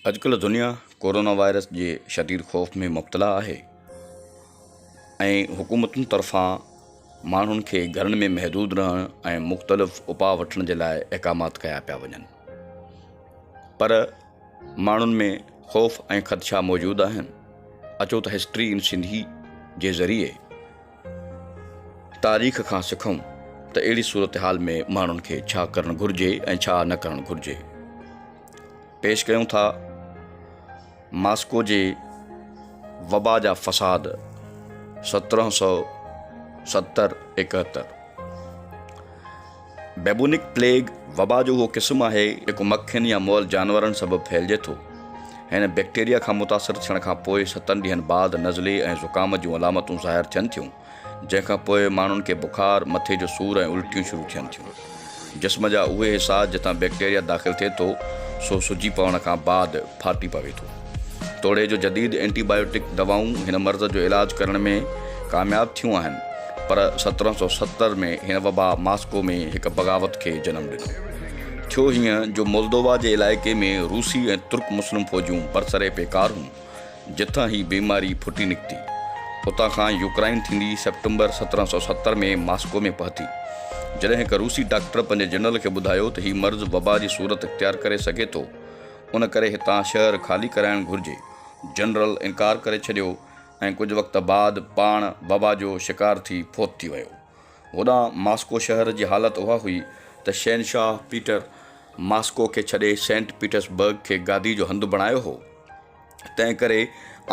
اڄڪلهه دنيا corona virus جي شديد خوف ۾ مبتلا آهي ۽ حڪومتن طرفان ماڻهن کي گهرن ۾ محدود رهڻ ۽ مختلف اپاء وٺڻ جي لاء احڪامات ڪيا پيا وڃن پر ماڻهن ۾ خوف ۽ خدشا موجود آهن. اچو ته هسٽري ان سنڌي جي ذريعي تاريخ کان سکون ته اهڙي صورتحال ۾ ماڻهن کي ڇا ڪرڻ گهرجي ۽ ڇا نه ڪرڻ گهرجي. پيش ڪيون ٿا ماسڪو جي وبا جا فساد 1770 71 بيبونڪ پليگ وبا جو اهو قسم آهي جيڪو مکين يا مئل جانورن سبب ڦهلجي ٿو. هن بيڪٽيريا کان متاثر ٿيڻ کان پوء ستن ڏينهن بعد نزلي ۽ زڪام جون علامتون ظاهر ٿين ٿيون. جنهن کان پوء ماڻهن کي بخار، مٿي جو سور ۽ الٽيون شروع ٿين ٿيون. جسم جا اهي حصا جتان بيڪٽيريا داخل ٿئي ٿو، سو سجي پوڻ کان بعد ڦاٽي پوي ٿو. توڙي جو جديد اينٽي بايوٽڪ دوائون هن مرض جو علاج ڪرڻ ۾ ڪامياب ٿيون آهن، پر 1770 ۾ هن وبا ماسڪو ۾ هڪ بغاوت کي جنم ڏنو. ٿيو هيئن جو مولدووا جي علائقي ۾ روسي ۽ ترڪ مسلم فوجون برسر پيڪار هيون. جتان هي بيماري ڦٽي نڪتي. اتان کان يوڪرائن ٿيندي سيپٽمبر 1770 ۾ ماسڪو ۾ پهتي. جڏهن هڪ روسي ڊاڪٽر پنهنجي جنرل کي ٻڌايو ته هي مرض وبا جي صورت اختيار ڪري سگهي ٿو، ان ڪري هتان شهر خالي ڪرائڻ گهرجي. جنرل انڪار ڪري ڇڏيو ۽ ڪجهه وقت بعد پاڻ وبا جو شڪار ٿي فوت ٿي ويو. هوڏانهن ماسڪو شهر جي حالت اها هئي ته شهنشاهه پيٽر ماسڪو کي ڇڏي سينٽ پيٽرسبرگ کي گادي جو هنڌ بڻايو هو. تنهن ڪري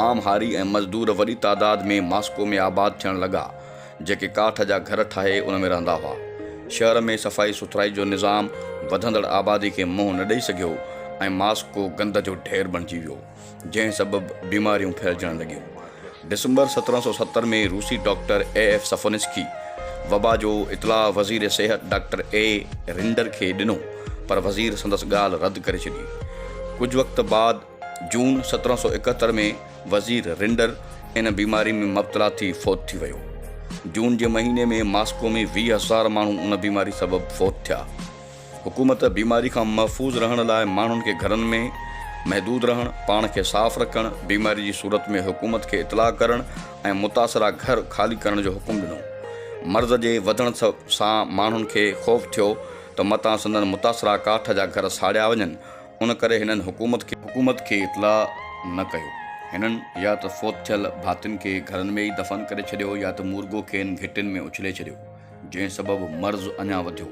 عام هاري ۽ مزدور وڏي تعداد ۾ ماسڪو ۾ آباد ٿيڻ لڳا، جيڪي ڪاٺ جا گهر ٺاهي ان ۾ رهندا هئا. شهر ۾ صفائي سٿرائي جو نظام وڌندڙ آبادي کي منهن نه ڏئي سگهيو ۽ ماسڪو گند جو ڍير بڻجي ويو، جنهن سبب بيماريون ڦهلجڻ لڳيون. ڊسمبر 1770 ۾ روسي ڊاڪٽر اي ايف سفونسڪي وبا جو اطلاع وزير صحت ڊاڪٽر اي رنڊر کي ڏنو پر وزير سندس ڳالهه رد ڪري ڇڏي. ڪجهه وقت بعد جون 1771 ۾ وزير رنڊر ان بيماري ۾ مبتلا ٿي فوت ٿي ويو. جون جي مهيني ۾ ماسڪو ۾ 20 هزار ماڻهو ان بيماري سبب فوت ٿيا. حڪومت بيماري کان محفوظ رهڻ لاء ماڻهن کي گهرن ۾ محدود رهڻ، پاڻ کي صاف رکڻ، بيماري جي صورت ۾ حڪومت کي اطلاع ڪرڻ ۽ متاثره گهر خالي ڪرڻ جو حڪم ڏنو. مرض جي وڌڻ سان ماڻهن کي خوف ٿيو ته متان سندن متاثره ڪاٺ جا گهر ساڙيا وڃن، ان ڪري هنن حڪومت کي حڪومت کي اطلاع نه ڪيو. هنن يا ته فوت ٿيل ڀاتين کي گهرن ۾ ئي دفن ڪري ڇڏيو يا ته مورڳو کين گهٽين ۾ اڇلي ڇڏيو. جنهن سبب مرض اڃا وڌيو.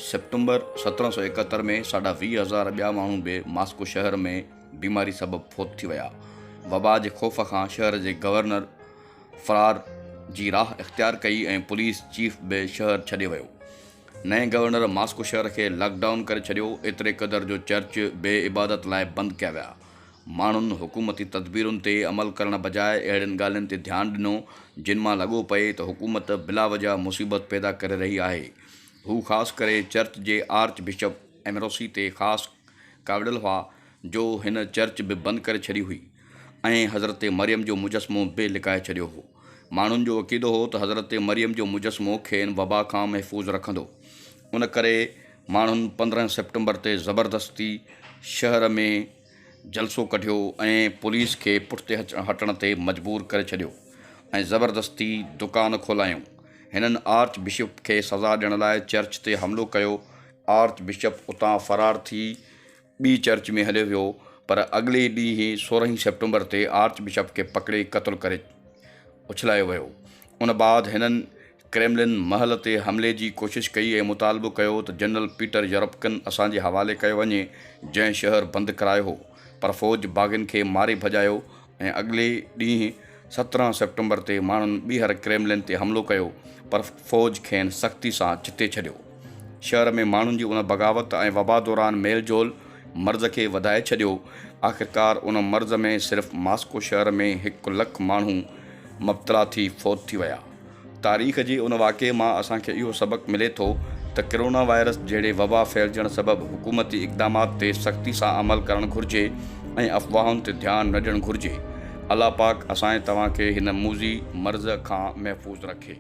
سيپٽمبر 1771 ۾ ساڍا 20 هزار ٻيا ماڻهو به ماسڪو شهر ۾ بيماري سبب فوت ٿي ويا. وبا جي خوف کان شهر جي گورنر فرار جي راهه اختيار ڪئي ۽ پوليس چيف به شهر ڇڏي ويو. نئين گورنر ماسڪو شهر کي لاڪ ڊائون ڪري ڇڏيو، ايتري قدر جو چرچ به عبادت لاء بند ڪيا ويا. ماڻهن حڪومتي تدبيرن تي عمل ڪرڻ بجاء اهڙين ڳالهين تي ڌيان ڏنو، جن مان لڳو پئي ته حڪومت بلاوجه مصيبت پيدا ڪري رهي آهي. هو خاص ڪري چرچ جي آرچ بشپ ايمروسي تي خاص ڪاوڙيل هئا، جو هن چرچ به بند ڪري ڇڏي هئي ۽ حضرت مريم جو مجسمو به لڪائي ڇڏيو هو. ماڻهن جو عقيدو هو ته حضرت مريم جو مجسمو کين وبا کان محفوظ رکندو. ان ڪري ماڻهن 15 سيپٽمبر تي زبردستي شهر ۾ جلسو ڪڍيو ۽ پوليس کي پٺتي هٽڻ تي مجبور ڪري ڇڏيو ۽ زبردستي دڪان کولايائون. هنن آرچ بشپ کي سزا ڏيڻ لاء چرچ تي حملو ڪيو. آرچ بشپ اتان فرار ٿي ٻي چرچ ۾ هليو ويو پر اڳلي ڏينهن 16 سيپٽمبر تي آرچ بشپ کي پڪڙي قتل ڪري اڇلايو ويو. ان بعد هنن ڪريملن محل تي حملي جي ڪوشش ڪئي ۽ مطالبو ڪيو ته جنرل پيٽر يورپڪن اسان جي حوالي ڪيو وڃي جنهن شهر بند ڪرايو هو پر فوج باغين کي ماري ڀڄايو ۽ اڳلي ڏينهن 17 سيپٽمبر تي ماڻهن ٻيهر ڪريملن تي حملو ڪيو پر فوج کين سختي سان چتي ڇڏيو. شهر ۾ ماڻهن جي ان بغاوت ۽ وبا دوران ميل جول مرض کي وڌائي ڇڏيو. آخرڪار ان مرض ۾ صرف ماسڪو شهر ۾ هڪ لک ماڻهو مبتلا ٿي فوت ٿي ويا. تاريخ جي ان واقعي مان اسان کي اهو سبق ملي ٿو ته ڪرونا وائرس جهڙي وبا ڦهلجڻ سبب حڪومتي اقدامات تي سختي سان عمل ڪرڻ گهرجي ۽ افواهن تي ڌيان نه ڏيڻ گهرجي. الله پاڪ اسان ۽ توهان کي هن موذي مرض کان محفوظ رکي.